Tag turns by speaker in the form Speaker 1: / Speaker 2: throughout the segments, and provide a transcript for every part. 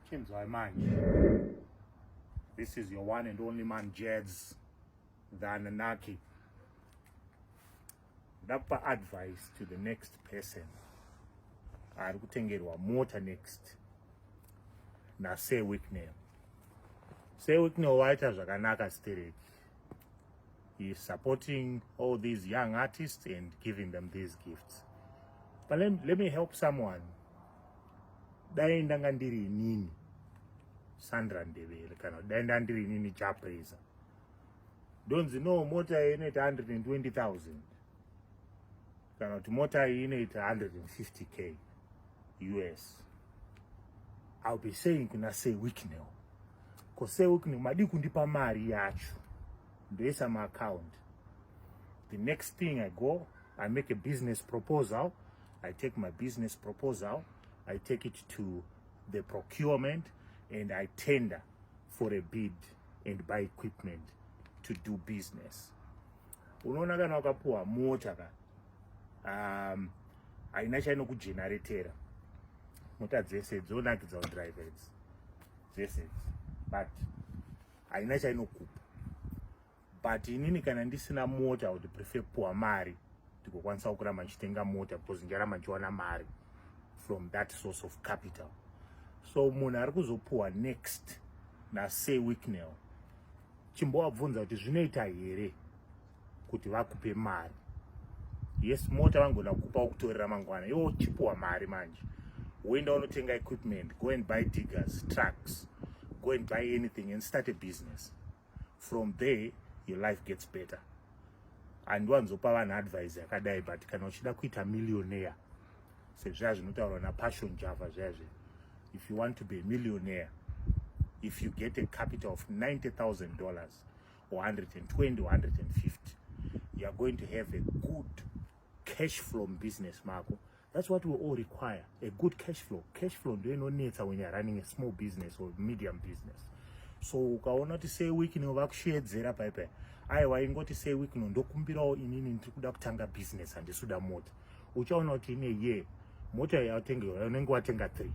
Speaker 1: Chinzwai manje. This is your one and only man Jeds the Anunnaki. Ndapa advice to the next person ari kutengerwa mota next naSir Wicknell. Sir Wicknell waita zvakanaka stereki. He is supporting all these young artists and giving them these gifts. But let me help someone. Dai ndanga ndiri inini Sandra Ndebele, kana dai ndanga ndiri inini Japreza, ndonzi no, mota iyi inoita 120,000, kana kuti mota iyi inoita 150K US, I'll be saying kuna Sir Wicknell, ko Sir Wicknell, madi kundipa mari yacho, ndoisa maaccount. The next thing, I go, I make a business proposal. I take my business proposal, I take it to the procurement and I tender for a bid and buy equipment to do business. Unoona, kana wakapuwa mota ka, haina chainokugeneratera. Mota dzese dzonakidza kudrive idzi dzese idzi, but haina chainokupa. But inini kana ndisina mota, would prefer kupuwa mari, ndigokwanisa kuramba ndichitenga mota, because ndicharamba ndichiwana mari from that source of capital. So munhu ari kuzopuwa next naSir Wicknell, chimbovabvunza kuti zvinoita here kuti vakupe mari. Yes, mota vangona kukupa kutorera mangwana, iwo uchipuwa mari manje, woenda unotenga equipment. Go and buy diggers, trucks, go and buy anything and start a business. From there your life gets better. Handiwanzopa vanhu advice yakadai, but kana uchida kuita millionaire, sezviya zvinotaurwa naPassion Java zviya zve, if you want to be a millionaire, if you get a capital of $90,000 or 120 or 150, you are going to have a good cash flow business mako. That's what we all require, a good cash flow. Cash flow ndo inonetsa when you're running a small business or medium business. So ukaona kuti Sir Wicknell vakushedzera paipai, aiwa, ingoti, "Sir Wicknell, ndokumbirawo inini, ndiri kuda kutanga business, handisi kuda mota." Uchaona kuti ine ye mota yawatengewa, unenge watenga 3,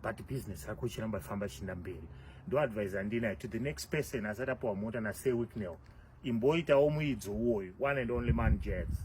Speaker 1: but business rako ichiramba famba chienda mberi. Ndo advice andinayo to the next person asati apiwa mota naSir Wicknell. Imboitawo muidzo uwoyu. One and only man Jeds.